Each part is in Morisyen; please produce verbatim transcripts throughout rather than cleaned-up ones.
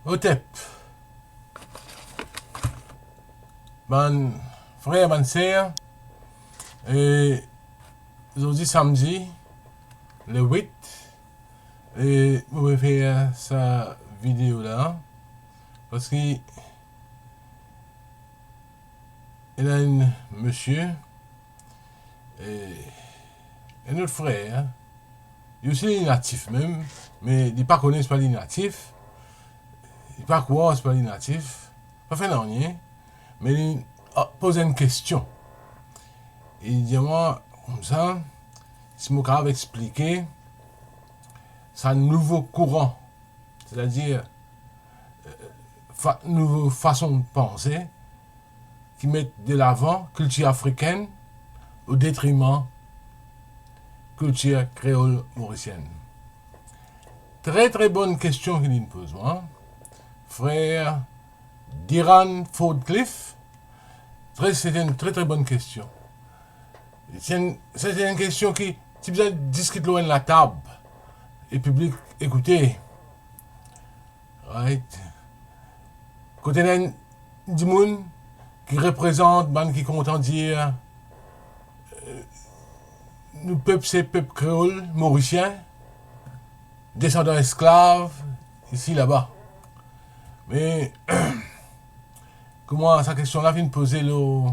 Otep, bann frer, bann ser, e zordi samdi, le wit, e mo pe fer sa video la, parski ena enn misie, e, enn lot frer, li osi li natif mem, me li pa kone se pa li natif, li pa krwar se pa li natif, pa fer nanye, me li, a, poz enn kestion. Li dir mwa koumsa, si mo kapav explike sa nouvo kouran, setadir, e, fa-, nouvo fason panse ki met de lavan kiltir afrikenn o detriman kiltir kreol morisienn. Tre, tre bonn kestion ki li'nn poz mwa, frer Diran Fordcliffe. Tre, se enn tre, tre bonn kestion. Se enn, se enn kestion ki ti bizin diskit lor enn latab e piblik ekoute. Right? Kot ena enn dimoun ki reprezant bann ki kontan dir, e, nou pep se pep kreol morisien, desandan esklav, isi, laba. Me, kouma sa kestion la finn poze lor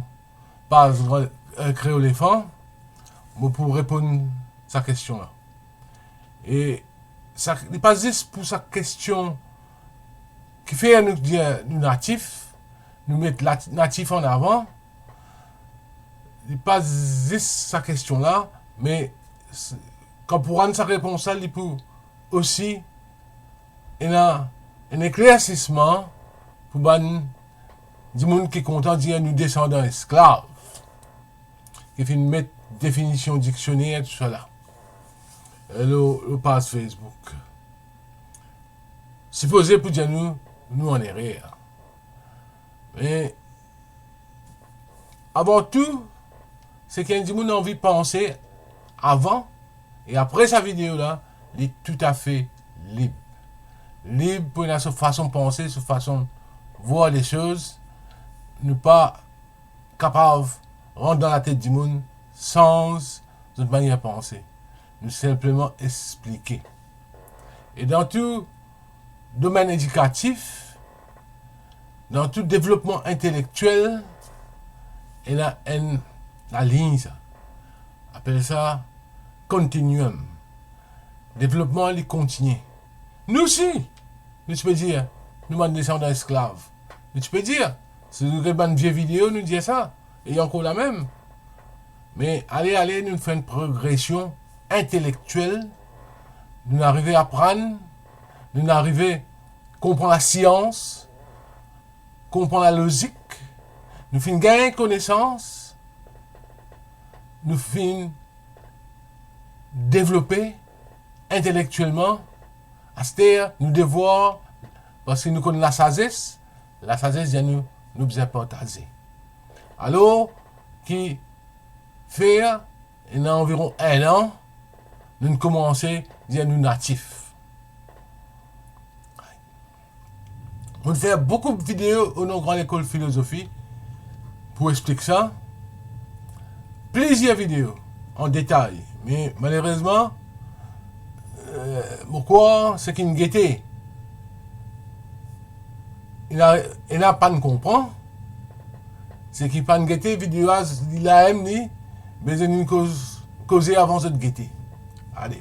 paz, e, Kreolefan, mo pou reponn sa kestion la. E sa, li pa zis pou sa kestion kifer nou dir nou natif, nou met la-, natif an avan. Li pa zis sa kestion la, me s-, kan pou rann sa repons la, li pou osi ena enn eklersisman pou bann dimoun ki kontan dir nou desandan esklav, ki finn met definision diksioner, tousala, e, lor, lor paz Facebook. Sipoze pou dir nou, nou an erer. Me avan tou, seki enn dimoun anvi panse avan e apre sa video la, li toutafe lib. Lib pou ena so fason panse, so fason vwar lesoz. Nou pa kapav rant dan latet dimoun, sanz zot manier panse. Nou sinpleman explike. E dan tou domenn edikatif, dan tou devlopman intelektiel, ena enn lalign sa. Apel sa continuum. Devlopman li kontinie. Nou osi, nou ti pe dir, nou bann desandan esklav. Nou ti pe dir, si nou get bann vie video, nou dir sa, e ankor lamem. Me ale, ale, nou fer enn progresion intelektiel, nou arive aprann, nou arive konpran lasians, konpran lalozik, nou finn gagn konesans, nou finn devlope intelektielman. Aster, nou devwar, parski nou konn lasazes, lasazes dir nou, nou bizin partaze. Alor, kifer, ena anviron enn an, nou koumanse dir nou natif. Mo fer boukou video o nom Gran Lekol Filozofi pou explik sa. Plizier video an detay, me malerezman, e, mo krwar seki inn gete, ena, ena pa'nn konpran, seki pa'nn gete video la, li la mem li, me zot inn koz, koze avan zot gete. Ale.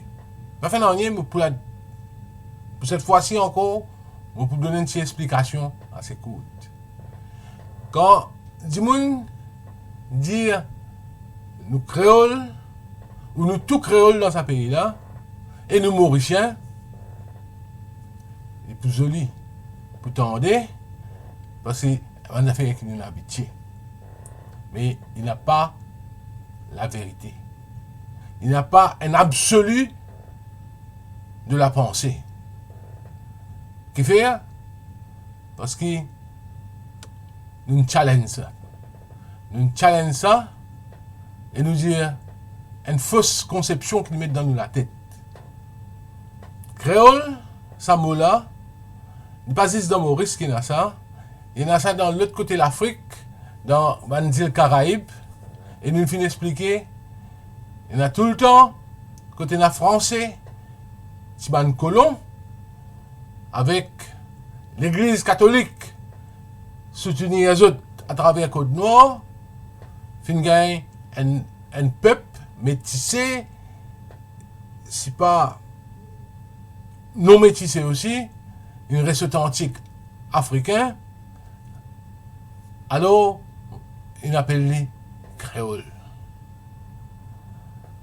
Pa fer nanye, mo pou la, pou set fwa si ankor, mo pou donn enn ti explikasion ase kourt. Kan dimoun dir nou kreol, ou nou tou kreol dan sa pei la, e nou morisien, li pou zoli pou tande, parski bann zafer ki nou abitie. Me li napa laverite. Li napa enn absoli de lapanse. Kifer? Parski nou challenge sa. Nou challenge sa e nou dir enn fos konsepsion ki nou met dan nou latet. Kreol, sa mo la, Li pa zis dan Moris ki ena sa, li ena sa dan lot kote Lafrik, dan bann zil Karaib, e nou finn explike, ena toultan, kot ena Franse, ti bann kolon, avek Legliz Katolik soutenir zot atraver Kod Nwar, finn gagn enn, enn pep metise, si pa non metise osi, enn res otantik afrikin, alor, inn apel li kreol.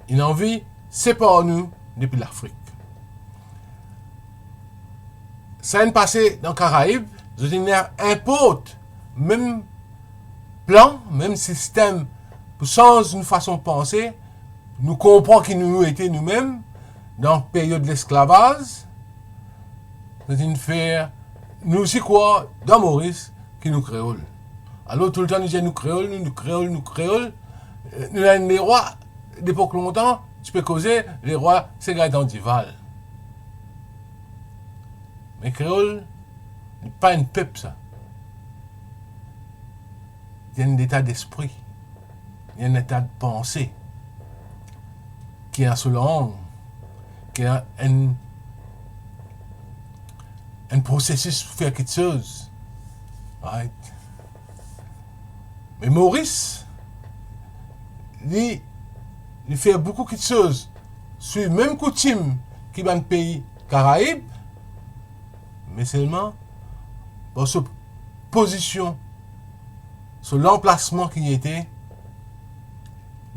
Inn anvi separ nou depi Lafrik. Sa inn pase dan Karaib, zot inn inport mem plan, mem sistem pou sanz nou fason panse, nou konpran ki nou ete noumem dan peryod lesklavaz, zot inn fer nou osi krwar dan Moris ki nou kreol. Alor toultan nou dir nou kreol, nou, nou kreol, nou kreol. Eh, nou ena enn lerwa, lepok lontan, ti pe koze, lerwa se Gaetan Dival. Me kreol, li pa enn pep sa. Li enn leta lespri, li enn leta panse, ki ena so lang, ki ena enn, enn prosesis pou fer kiksoz. Right? Me Moris, li, li fer boukou kiksoz, swiv mem koutim ki bann pei Karaib, me selman, par so pozision, so lanplasman ki li ete,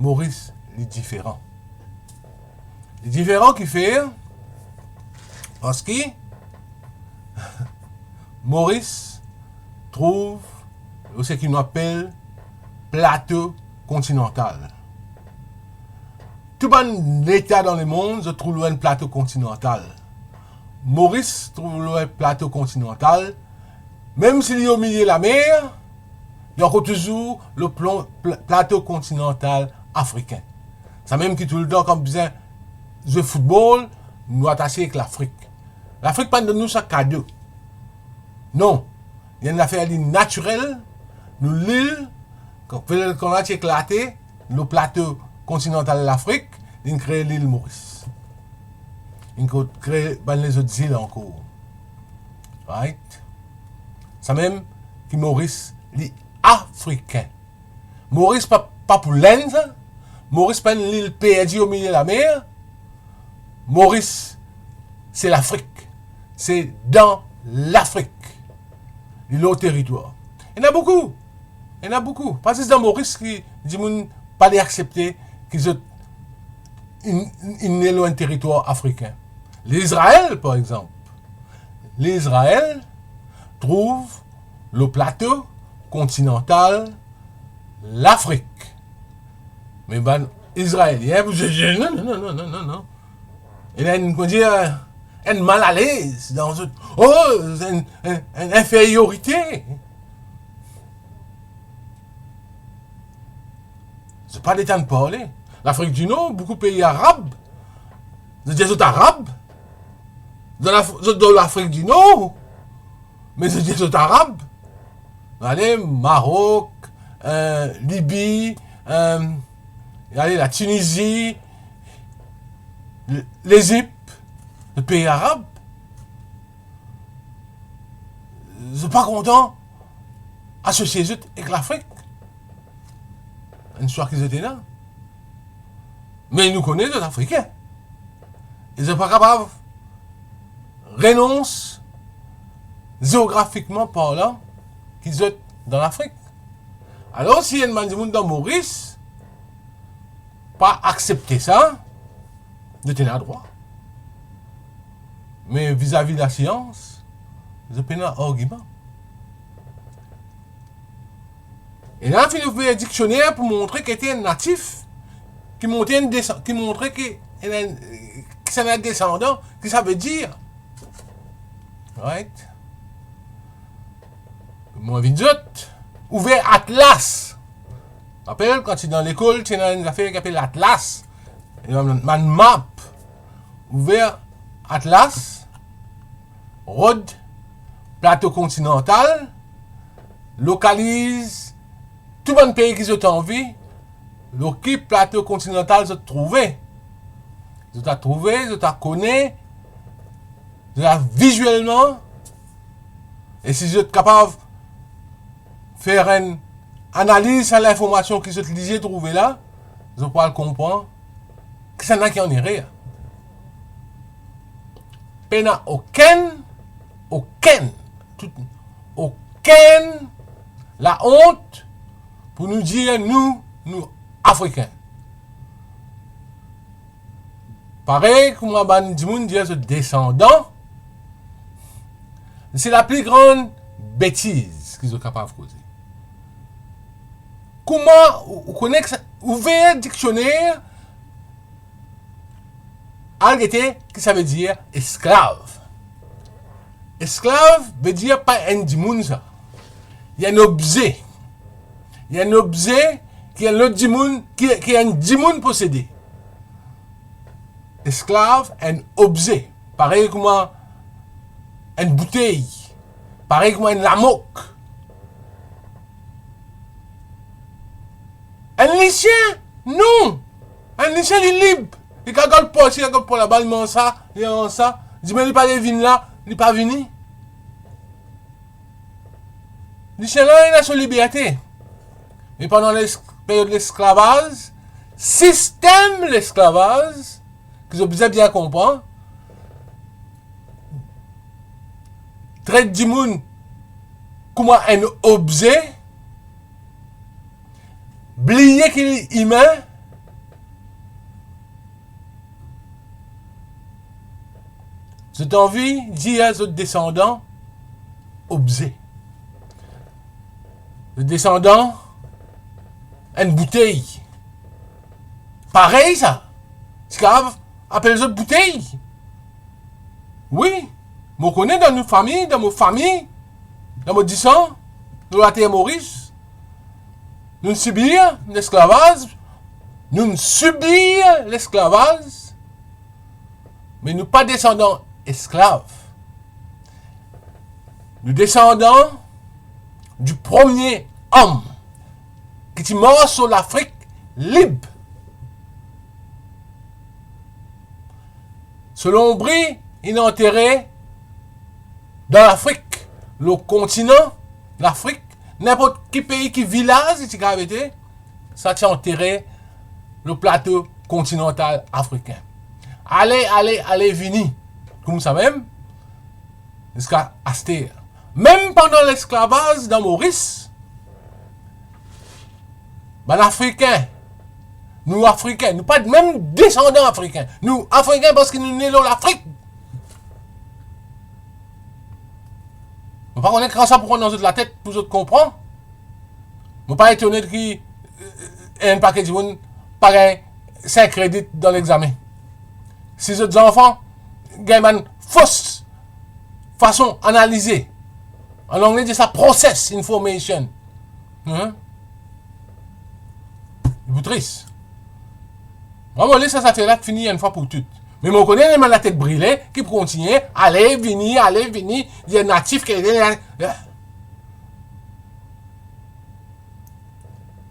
Moris, li diferan. Li diferan kifer, parski Moris trouv lor seki nou apel plato kontinantal. Tou bann leta dan lemond, zot trouv lor enn plato kontinantal. Moris trouv lor enn plato kontinantal, mem si li omilie lamer, li ankor touzour lor plan, pla-, plato kontinantal afrikin. Samem ki toultan kan bizin zwe foutbol, nou atase ek Lafrik. Lafrik pa'nn donn nou sa kado. Non, li enn zafer li natirel, nou lil, kan, kan la ti eklate, lor plato kontinantal Lafrik, li'nn kree lil Moris. Li'nn kree bann lezot zil ankor. Right? Samem ki Moris, li afrikin. Moris pa, pa pou Lenn sa. Moris pa enn lil perdi omilie lamer. Moris, se Lafrik. Se dan Lafrik. Li lor teritwar. Ena boukou. Ena boukou. Pa zis dan Moris ki dimoun pa le aksepte ki zot inn, inn ne lor enn teritwar afrikin. Lizrael, par exanp. Lizrael trouv lor plato kontinantal Lafrik. Me bann Izraelien, pou zot, non, non, non. Ena enn, kouma dir, enn malalez dan zot. Oh, enn, enn, enn inferiorite. Zot pa letan parle. Lafrik di Nor, boukou pei arab, zot dir zot arab. Dan Laf-, zot dan Lafrik di Nor, me zot dir zot arab. Ale, Marok, eh, Libi, eh, ale, Latinizi, Le-, Lezip, le pei arab. Zot pa kontan asosie zot ek Lafrik. Enn swa ki zot ena. Me nou kone zot Afrikin. E zot pa kapav renons, zeografikman parlan, ki zot dan Lafrik. Alor, si enn bann dimoun dan Moris pa aksepte sa, zot ena drwa. Me vizavi lasians, zot pena argiman. E la, finn ouver diksioner pou montre ki ete enn natif, ki montre enn desan-, ki montre ki ena enn, ki sa enn desandan, ki sa vedir. Right? Mo invit zot, ouver atlas. Rapel, kan ti dan lekol, ti ena enn zafer ki apel atlas. E bann, bann map. Ouver atlas, rod plato kontinantal, lokaliz tou bann pei ki zot anvi, lokip plato kontinantal zot trouve. Zot a trouve, zot a kone, zot a vizielman, e si zot kapav fer enn analiz sa linformasion ki zot lizie trouve la, zot pou al konpran ki sa ena ki an erer. Pena okenn, okenn, tou, okenn laont pou nou dir nou, nou Afrikin. Parey kouma bann dimoun dir zot desandan, se lapli gran betiz ki zot kapav koze. Kouma ou, ou kone ki sa, ouver diksioner, al gete ki sa ve dir esklav. Esklav ve dir pa enn dimoun sa. Li enn obze. Li enn obze ki enn lot dimoun, ki, ki enn dimoun posede. Esklav, enn obze. Parey kouma enn boutey. Parey kouma enn lamok. Enn lisien, non. Enn lisien, li lib. Li kapav al parti, li kapav al pran laba, li manz sa, li manz sa. Dime li pa le vinn la, li pa vini. Lisien la, li ena so liberte. Me pandan les-, period lesklavaz, sistem lesklavaz, ki zot bizin bien konpran, tret dimoun kouma enn obze, bliye ki li imin, zot anvi dir zot desandan obze. Zot desandan enn boutey. Parey sa. Ti kapav apel zot boutey. Wi, mo kone dan nou fami, dan mo fami, dan mo disan, lor later Moris, nou'nn sibir lesklavaz, nou'nn sibir lesklavaz, me nou pa desandan esklav. Nou desandan di premie om ki ti mars lor Lafrik lib. So lonbri inn antere dan Lafrik, lor kontinan Lafrik, ninport ki pei, ki vilaz li ti kapav ete, sa ti antere lor plato kontinantal afrikin. Ale, ale, ale, vini, koumsa mem, ziska aster. Mem pandan lesklavaz dan Moris, bann Afrikin, nou Afrikin, nou pa mem desandan Afrikin. Nou Afrikin parski nou ne lor Lafrik. Mo pa kone kouma sa pou rant dan zot latet pou zot konpran. Mo pa etone ki, eh, enn pake dimoun pa gagn sink kredit dan lexamen. Si zot zanfan gagn bann fos fason analize, an angle dir sa process information. Hein? Li pou tris. Mwa, mo les sa zafer la fini enn fwa pou tou. Me mo kone ena bann latet brile ki pou kontigne ale, vini, ale, vini, dir natif ki,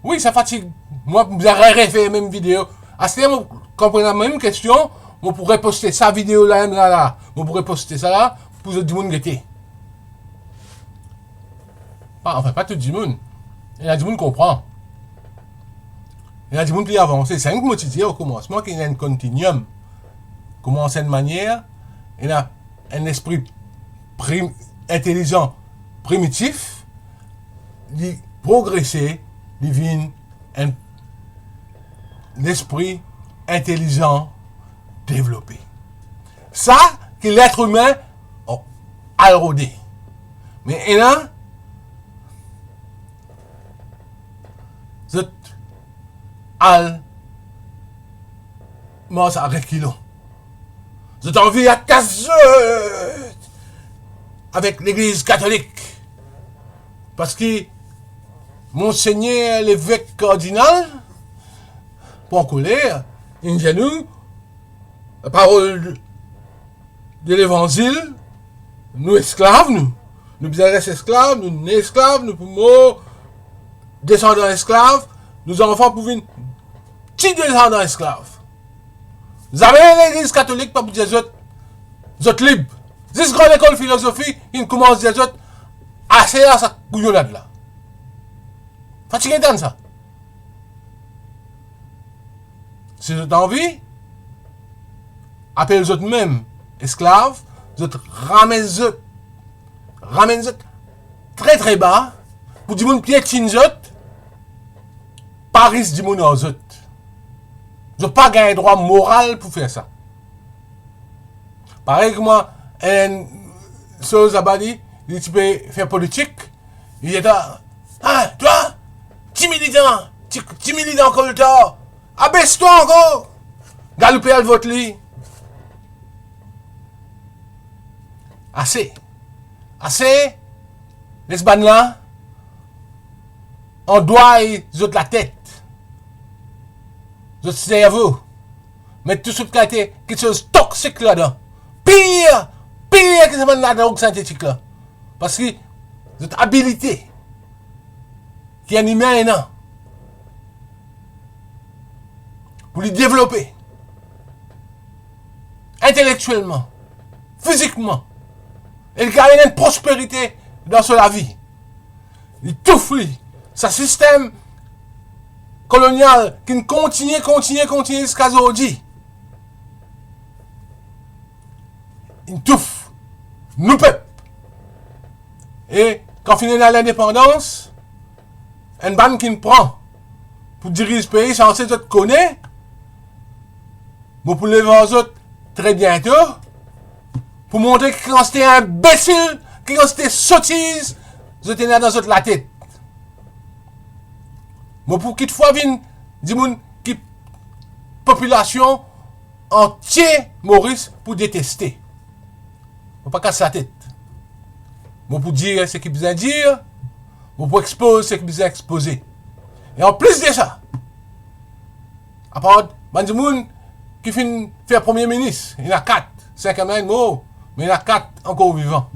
wi, sa fatig mwa, mo bizin re-, refer mem video. Aster mo, kan mo ena mem kestion, mo pou reposte sa video la mem la, la. Mo pou reposte sa la, pou zot dimoun gete. Pa, anfin, pa tou dimoun. Ena dimoun konpran. Ena dimoun pli avanse. Sa enn ki mo ti dir o komansman, ki ena enn continuum. Koumans enn manier, ena enn lespri prim-, intelizan primitif, li progrese, li vinn enn lespri intelizan devlope. Sa ki letr imin, o, al rode. Me ena, zot al mars a rekilon. Zot anvi atas zot avek Legliz Katolik. Parski Monsegner Levek Kardinal pran koler, inn dir nou, laparol de Levanzil, nou esklav nou. Nou bizin res esklav, nou ne esklav, nou pou mor desandan esklav, nou zanfan pou vinn ti desandan esklav. Zame legliz katolik pa pou dir zot, zot lib. Zis gran lekol filozofi inn koumans dir zot, ase ar sa kouyonad la. Fatige tann sa. Si zot anvi, apel zot mem esklav, zot ramenn zot, ramenn zot tre, tre ba, pou dimoun pietinn zot, pa ris dimoun ar zot. Zot pa gagn drwa moral pou fer sa. Parey kouma enn soz laba li, li ti pe fer politik, li dir, ah, twa, ti militan, ti, ti militan koltar, abes twa ankor, galoupe al vot li. Ase. Ase, les bann la, andway zot latet, zot servo, met tou sort kalite kiksoz toksik ladan. Pir, pir ki sa bann ladrog sintetik la. Parski zot abilite ki enn imin ena pou li devlope intelektielman, fizikman, e li kapav amenn prosperite dan so lavi. Li touf li, sa sistem kolonial ki'nn kontigne, kontigne, kontigne ziska zordi. Inn touf nou pep. E kan finn ena lindepandans, enn bann ki'nn pran pou diriz pei, sanse zot kone, mo pou lev ar zot tre biento, pou montre ki kantite inbesil, ki kantite sotiz zot ena dan zot latet. Mo pou kitfwa vinn dimoun ki popilasion antie Moris pou deteste. Mo pa kas latet. Mo pou dir seki bizin dir, mo pou expoz seki bizin expoze. E anplis de sa, apar bann dimoun ki finn fer premie minis, ena kat, sinkiem la inn mor, me ena kat ankor vivan.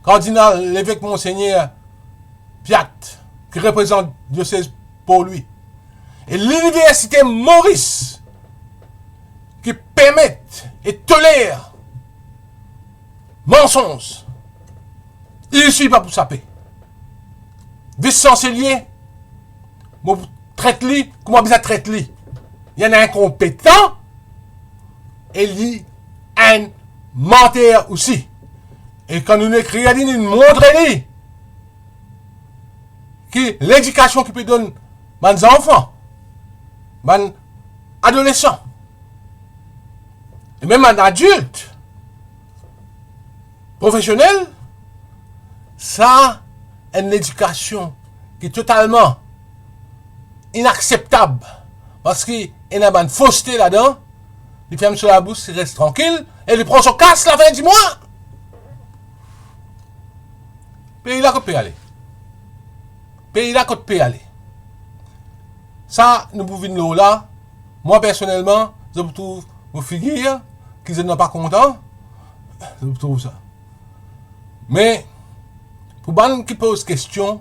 Kardinal Levek Monsegner Piat, ki reprezant diosez Port Louis, e Liniversite Moris, ki permet e toler mansonz, li osi pa pou sape. Vis Sanselie, mo pou tret li kouma bizin tret li. Li enn inkonpetan e li enn manter osi. E kan nou ekrir li, nou montre li ki ledikasion ki pe donn bann zanfan, bann adolesan, e mem bann adilt profesionel, sa enn ledikasion ki totalman inakseptab, parski ena bann foste ladan. Li ferm so labous, li res trankil, e li pran so kas lafin dimwa. Pei la kot pe ale? Pei la kot pe ale? Sa nou pou vinn lor la. Mwa personelman, zot pou trouv mo figir ki zot napa kontan. Zot pou trouv sa. Me pou bann ki poz kestion,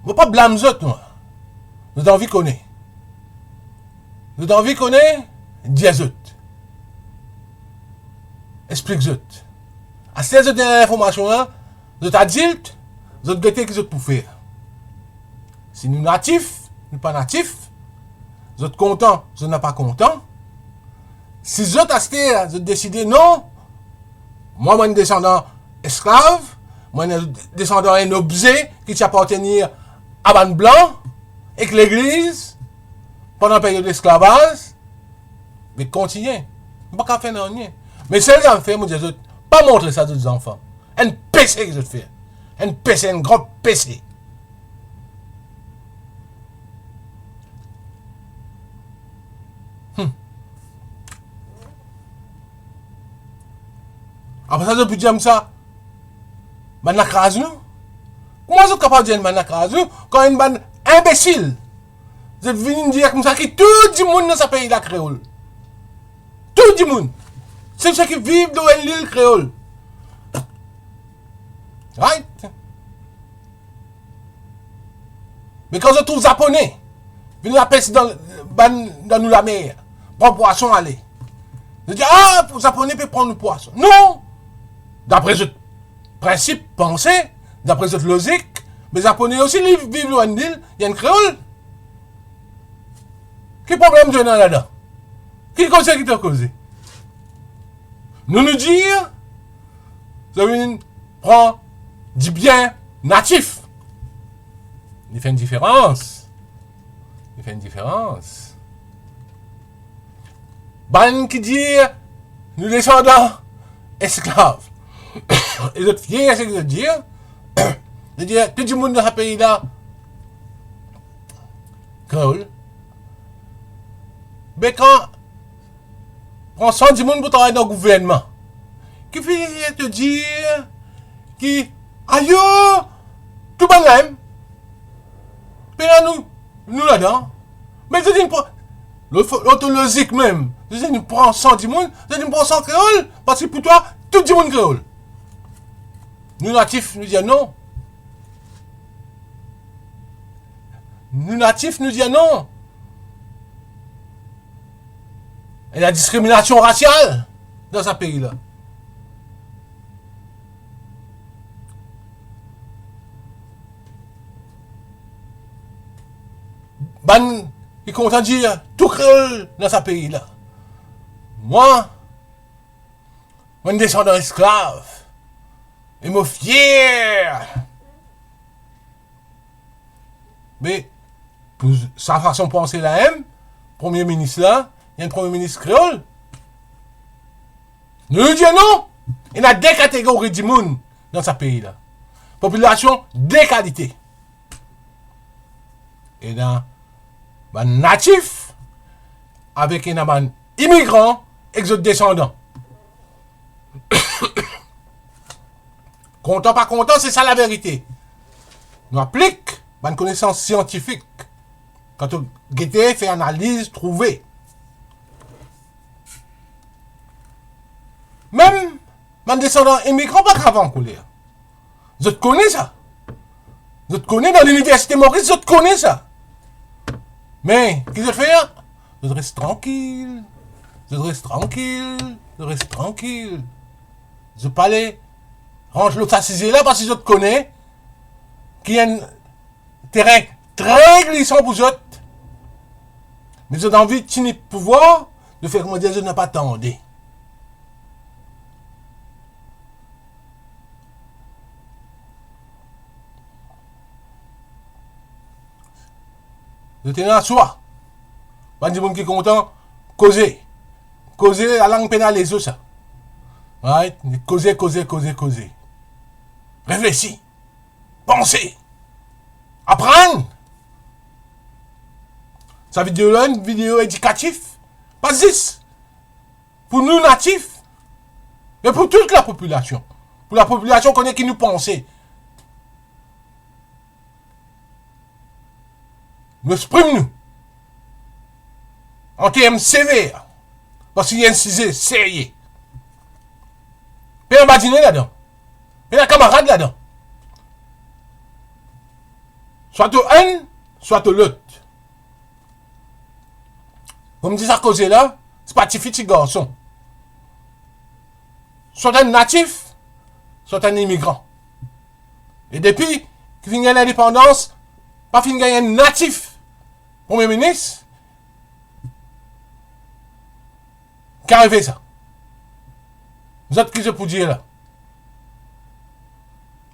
mo pa blam zot, mwa. Zot anvi kone. Zot anvi kone, dir zot. Explik zot. Aster zot ena linformasion la, zot adilt, zot gete ki zot pou fer. Si nou natif, nou pa natif, zot kontan, zot napa kontan. Si zot aster, zot deside, non, mwa, mo enn desandan esklav, mo enn desandan enn obze ki ti apartenir a bann blan ek legliz pandan peryod lesklavaz, me kontigne. Mo pa kapav fer nanye. Me sel sa mo fer, mo dir zot, pa montre sa zot zanfan. Enn pese ki zot fer. Enn pese, enn gran pese. Hmm. Apre sa, zot pou dir mwa sa, bann la kraz nou? Kouma zot kapav dir bann la kraz nou, kan enn bann inbesil, zot vinn dir koumsa ki tou dimoun dan sa pei la kreol. Tou dimoun. Se seki viv lor enn lil kreol. Right? Me kan zot trouv Zapone vinn rapes dan, bann, dan nou lamer, pran pwason ale, zot dir, "Ah, Zapone pe pran nou pwason." Non! Dapre zot prinsip panse, dapre zot lozik, me Zapone osi li viv lor enn lil, li enn kreol. Ki problem to ena ladan? Ki koze ki to koze? Nou, nou dir, zot vinn pran dibien natif. Li fer enn diferans. Li fer enn diferans. Bann ki dir nou desandan esklav, e zot fier seki zot dir, zot dir, tou dimoun dan sa pei la kreol. Be kan pran san dimoun pou travay dan gouvernman, ki fer to dir ki, ayo, tou bann la mem, pena nou, nou ladan? Me zot inn pran, lot fo-, lot lozik mem, zot inn pran san dimoun, zot inn pran san kreol, parski pou twa, tou dimoun kreol. Nou natif, nou dir non. Nou natif, nou dir non. Ena diskriminasion rasial dan sa pei la. Bann ki kontan dir tou kreol dan sa pei la. Mwa, mo desandan esklav. E mo fier. Me pou sa fason panse la mem, premie minis la, li enn premie minis kreol. Nou, nou dir non. Ena de kategori dimoun dan sa pei la. Popilasion de kalite. Ena bann natif, avek ena bann imigran ek zot desandan. Kontan pa kontan, se sa laverite. Nou aplik bann konesans siantifik. Kan to gete, fer analiz, trouve. Mem bann desandan imigran pa grav ankoler. Zot kone sa. Zot kone dan Liniversite Moris, zot kone sa. Me ki zot fer? Zot res trankil. Zot res trankil. Zot res trankil. Zot pa ale rant lor sa size la, parski zot kone ki enn terin tre glisan pou zot. Me zot anvi tini pouvwar, zot fer kouma dir zot napa tande. Zot ena swa. Bann dimoun ki kontan koze. Koze, lalang pena lezo sa. Right? Koze, koze, koze, koze. Reflesi. Panse. Aprann. Sa video la, enn video edikatif. Pa zis pou nou natif, me pou tout lapopilasion. Pou lapopilasion kone ki nou panse. Nou exprim nou an term sever, parski li enn size serye. Pena badine ladan. Pena kamarad ladan. Swa to enn, swa to lot. Kouma dir sa koze la, se pa tifi, ti garson. Swa enn natif, swa enn imigran. E depi ki finn gagn lindepandans, pa finn gagn enn natif premie minis. Ki arive sa? Zot ki zot pou dir la?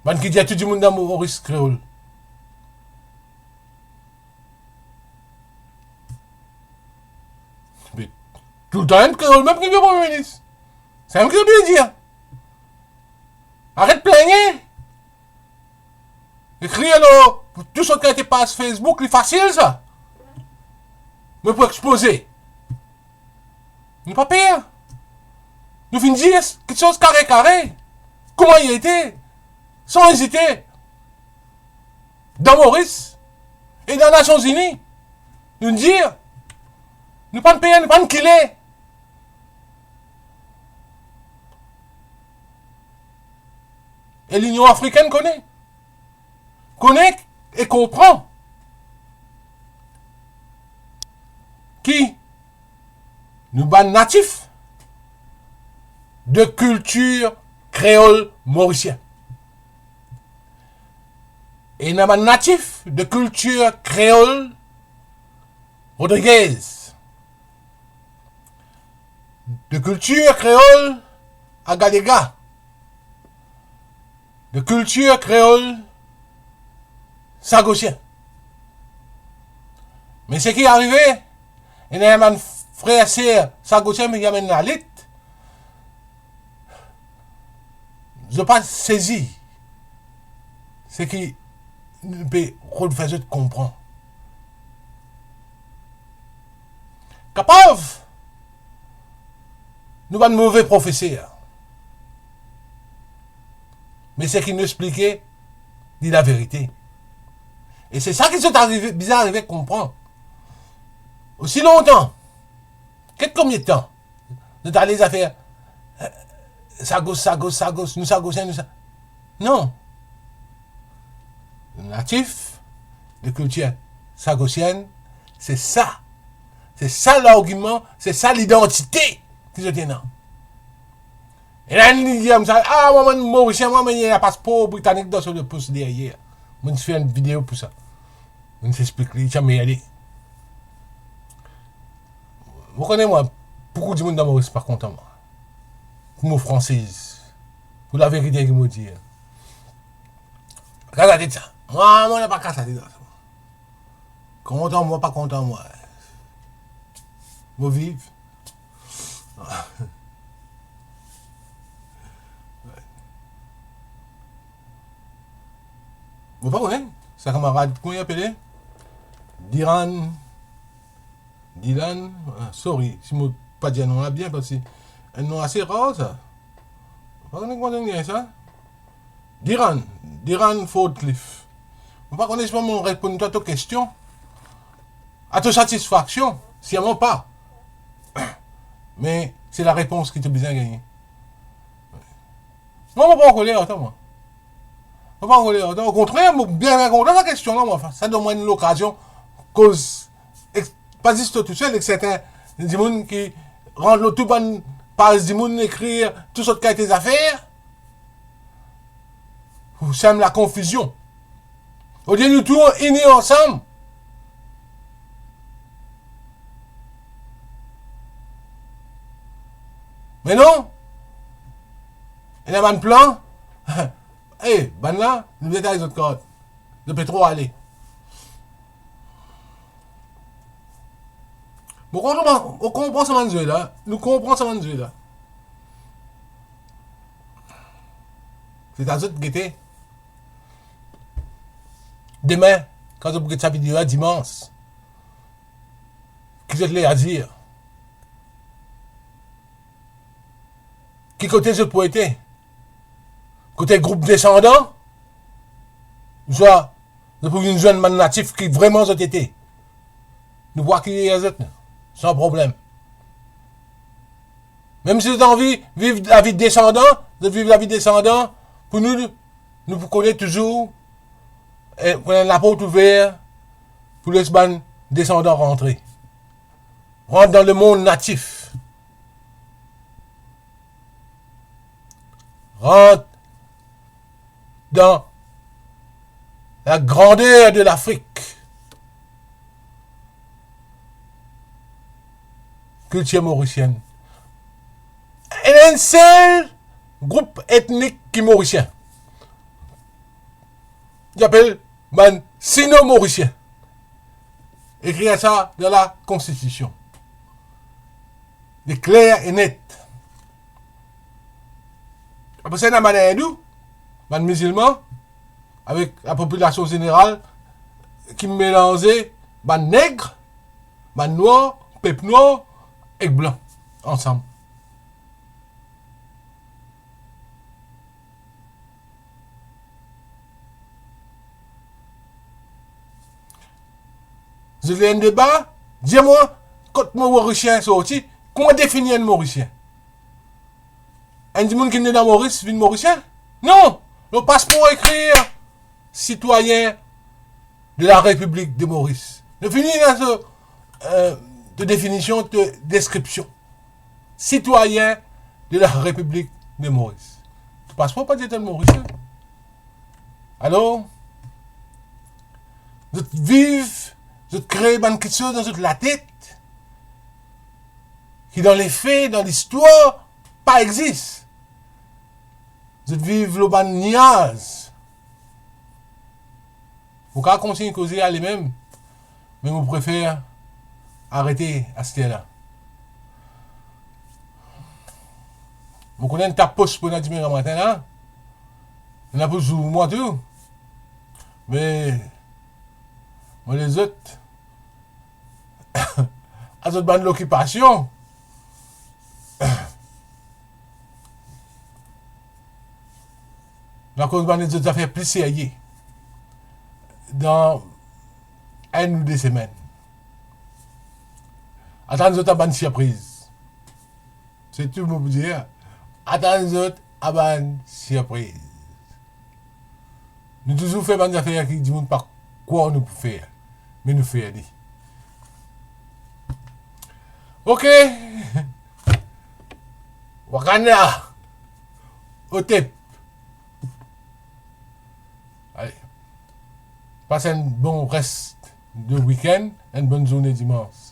Bann ki dir tou dimoun dan Moris kreol. Me toultan enn kreol mem ki vinn premie minis. Sa mem ki zot bizin dir. Aret plengne. Ekrir lor tou sort kalite paz Facebook, li fasil sa. Me pou expoze, nou pa per. Nou finn dir kiksoz kare kare, kouma li ete, san ezite. Dan Moris e dan Nasion Zini, nou dir, nou pa'nn per, nou pa'nn kile. E Linion Afrikenn kone. Kone e konpran ki nou bann natif de kiltir kreol morisien. E nou bann natif de kiltir kreol Rodriguez, de kiltir kreol Agalega, de kiltir kreol Sagosien. Me seki arive, ena bann frer, ser Sagosien, me ki amenn lalit, zot pa sezi seki nou pe rod fer zot konpran. Kapav nou bann move profeser, me seki nou explike, li laverite. E se sa ki zot arive, bizin arive konpran. Osi lontan, get konbien tan zot ale zafer, eh, Sagos, Sagos, Sagos, nou Sagosien, nou sa. Non. Natif de kiltir sagosienn, se sa. Se sa largiman, se sa lidantite ki zot ena. E la, li dir sa, ah, mwa, mwa, Morisien, mwa, me ena paspor britanik dan so lepos deryer. Mo ti fer enn video pou sa. Mo ti explik li, ti amerde. Mo kone mwa, boukou dimoun dan Moris pa kontan mwa. Pou mo fransiz. Pou laverite ki mo dir. Kas latet sa. Mwa, mwa, mo pa kas latet sa. Kontan mwa, pa kontan mwa. Mo viv. Mo pa kone, sa kamarad, kouma li apele? Diran, Dilan, ah, sorry, si mo pa dir nom la bien, parski enn nom ase rar sa. Mo pa kone kouma li apel sa. Diran, Diran Fordcliffe. Mo pa kone si mo reponn twa to kestion a to satisfaksion, sirman pa. Me se larepons ki to bizin gagne. Non, mo pa ankoler ar twa, mwa. Mo pa ankoler ar twa. Okontrer, mo bien, bien kontan sa kestion la, mwa. Sa donn mwa enn lokazion koz, ek, pa zis twa tousel, ek sertin dimoun ki rant lor tou bann paz dimoun, ekrir tou sort kalite zafer pou sem lakonfizion. Olie nou tou ini ansam. Me non, ena bann plan. Eh, bann la, nou detay zot kart. Zot pe tro ale. Mo konpran, mo konpran sa bann zwe la. Nou konpran sa bann zwe la. Se a zot gete. Demin, kan zot pou get sa video la, dimans, ki zot le a dir? Ki kote zot pou ete? Kote group desandan? Ouswa zot pou vinn zwenn bann natif ki vreman zot ete? Nou pou akeyir zot, san problem. Mem si zot anvi viv lavi desandan, zot viv lavi desandan, pou nou, nou pou kone touzour, eh, pou enn laport ouver pou les bann desandan rantre. Rant dan lemond natif. Rant dan lagrander de Lafrik. Kiltir morisienn. Ena enn sel group etnik ki morisien. Li apel bann Sino-Morisien. Ekrir sa dan lakonstitision. Li kler e net. Apre sa, ena bann Indou, bann mizilman, avek lapopilasion zeneral ki melanze bann neg, bann nwar, pep nwar ek blan ansam. Zot le enn deba, dir mwa, kot mo Morisien sorti, kouma defini enn Morisien? Enn dimoun ki ne dan Moris vinn Morisien? Non! Nou pas pou ekrir citoyen de la République de Maurice. Nou fini dan so, euh, to definision, to deskripsion. Citoyen de la République de Maurice. To pas pou pa dir to Morisien. Alor, zot viv, zot kre bann kiksoz dan zot latet, ki dan lefe, dan listwar, pa exis. Zot viv lor bann niaz. Mo kav kontign koze ale mem, me mo prefer arete aster la. Mo kone enn ta pos pou ena dime gramatin la, ena pou zour mwa tou. Me, mo lezot, a zot bann lokipasion. Nou akoz bann lezot zafer pli serye dan enn ou de semenn. Atann zot a bann sirpriz. Se tou mo pou dir. Atann zot a bann sirpriz. Nou touzour fer bann zafer ki dimoun pa krwar nou pou fer, me nou fer li. Ok. Wakanda. Otep. Ale. Pas enn bon res de wikenn, enn bonn zourne dimans.